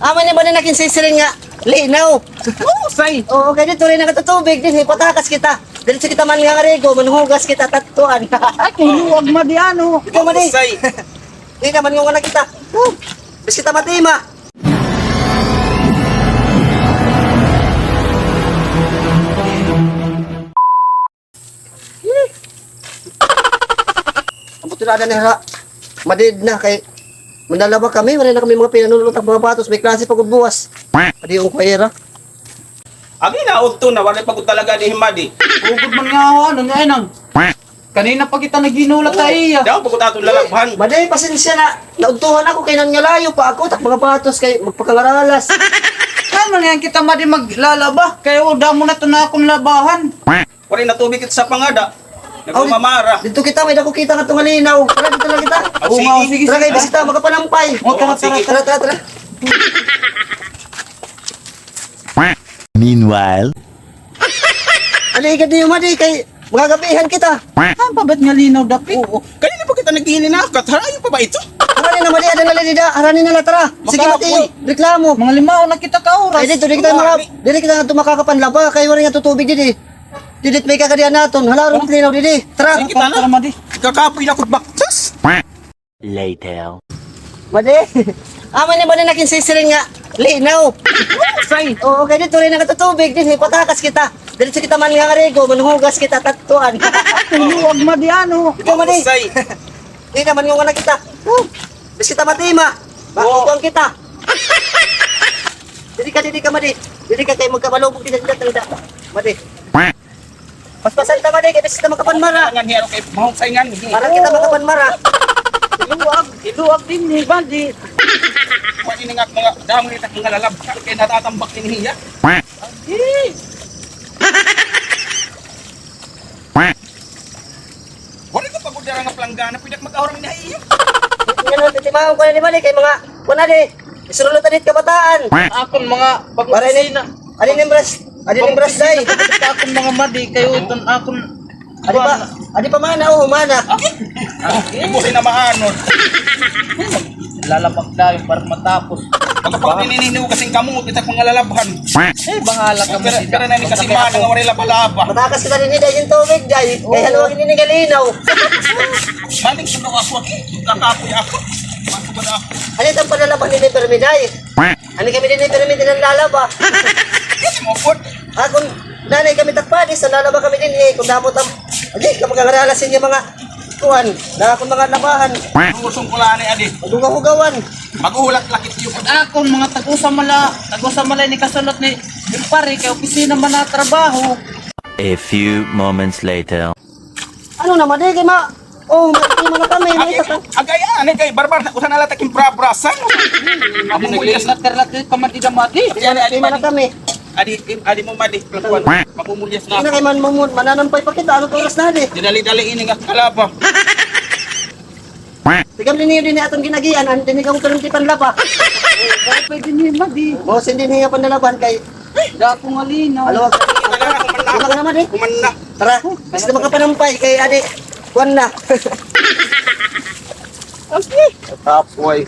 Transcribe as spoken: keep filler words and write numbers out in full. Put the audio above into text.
Amo ini ba na nakinsisiring nga linaw? Oo, say. Oo, kay didto rin nakatutubig dinhi, patakas kita. Diretso kita man nga ngarigo, manhugas kita, tattuan. Ay, kuluag, madi, ano? Ikaw, madi. Say. Di naman nga na kita. Bis kita matima. Ambot na ada ni hara. Madid na kay manlalaba kami, waray na kami mga pinanulot ak mga batos, may klase pa gud buwas. Adi ang kuwera. Agi na, udto na, waray pa gud talaga ni Madi. Ugod man nga ako, ano nga, ay nang. Kanina pa kita naghinulat ha iya. Daw, pagod aton lalabhan. Madi, pasensya na. Naudtuhan ako kay nangalayo pa ako, tak mga batos kay magpakangaralas. Ano na yan kita, Madi, maglalaba? Kay, oh, damo na to na akong labahan. Waray na tubig kita sa pangada. Nagmamamara. Dito kita, may dako kita nga tungalinaw. Tara, dito lang kita. Ah, sige. Tara, kay bisita, makapanampay. Oh, tara, tara, tara, tara. Meanwhile. Ali, igad niyo, Madi, kay magagabihan kita. Saan pa ba't nga linaw, Dapi? Oo. Kanina pa kita naghihilinakat. Harayo pa ba ito? Harani na, Madi, ada na lang dida. Harani na lang, tara. Sige, Madi, reklamo. Mga lima na kita ka oras. Ay, dito, di kita maka-, di kita nga ito makakapanlaba. Kay waray nga tutubig didi. Didit may kakadian naton. Halaron, linaw didi. Tara. Sige, tara, Madi. Kakapoy na ko baktas. Later. Madi, amo ni Madi nakinsisiring nga linaw. Say. Oo, kay dito rin nakatutubig dinhi, patakas kita. Diretso kita man nga ngarigo, manhugas kita, tattuan. Luwag, Madi, ano? Ikaw, Madi. Say. Di naman nga na kita. Bis kita matima. Bakuan kita. Didi ka, didi ka, Madi. Didi ka kay magkabalubog kita, didi ka, Madi. Paspasan ta, Madi, kay basta makapanmara. Ngan hiya, okay, mahusay ngan. Para kita makapanmara. Iluag, iluag dinhi, Madi. Kuan ini nga mga damo nito mga lalab. Kay natatambak ini hiya. Agi. Wala ka pagod dara nga planggana, pwede ka mag-ahorang na iyo. Ano, titimaon ko na ni Madi, kay mga, kuan na di. Isulot na dit kabataan. Akon mga pag-opisina. Adi ning brush, adi ning brush, day. Akon mga madi, kayo iton akon. Adi pa, adi pa mana, oh, mana. Ibuhi na maano. Lalabak dayon para matapos. Pagkapag nininiw kasing kamot, itak mga lalabhan. Eh, bahala ka. Pero, pero na ni kasi mana nga waray laba-laba. Matakas kita dinhi, day, yung tubig, day. Kaya haluag ini nga linaw. Maling sundo ako, aki. Kakapoy ako. Masugod ako. Ano itong panlalabhan ni Permi, day? Ani kami dinhi, pero may dinanlalaba. Kasi mo po. Akon, nanay kami takpadis, nanlalaba kami dinhi, eh, kung damo tam-, agi, kapag ang aralas inyo mga kuan, na akon mga labahan. Usong ko lang, adi. Duga-hugawan. Maghuhulat lakit yun. Akon, mga tag-usa mala, tag-usa mala ini kasulot ni Pare, kay opisina man na trabaho. A few moments later. Ano na, Madi, kay ma-, oh, may tima na kami, may agi, agi, ani kay barbar na, usa na la ta kin brabrasan. Adi, naglilingat ka la, kay pamadi na, Madi. Adi, adi, tima na kami. Adi, im-, adi mo, Madi, plakuan. Mamumulyas na. Hindi na kay man-, mamun-, mananampay pa kita, ano oras na, di? Dinali-dali ini nga kalaba. Tigam ninyo dinhi aton ginagian, an dinhi kang twenty panlaba. Pwede niyo, Madi. Mo, sindi niya panlalaban kay Dako nga linaw. Alo, wag ka. Wag ka naman, eh. Kuman na. Tara, basta makapanampay kay adi. Kuan na. Okay. Kapoy.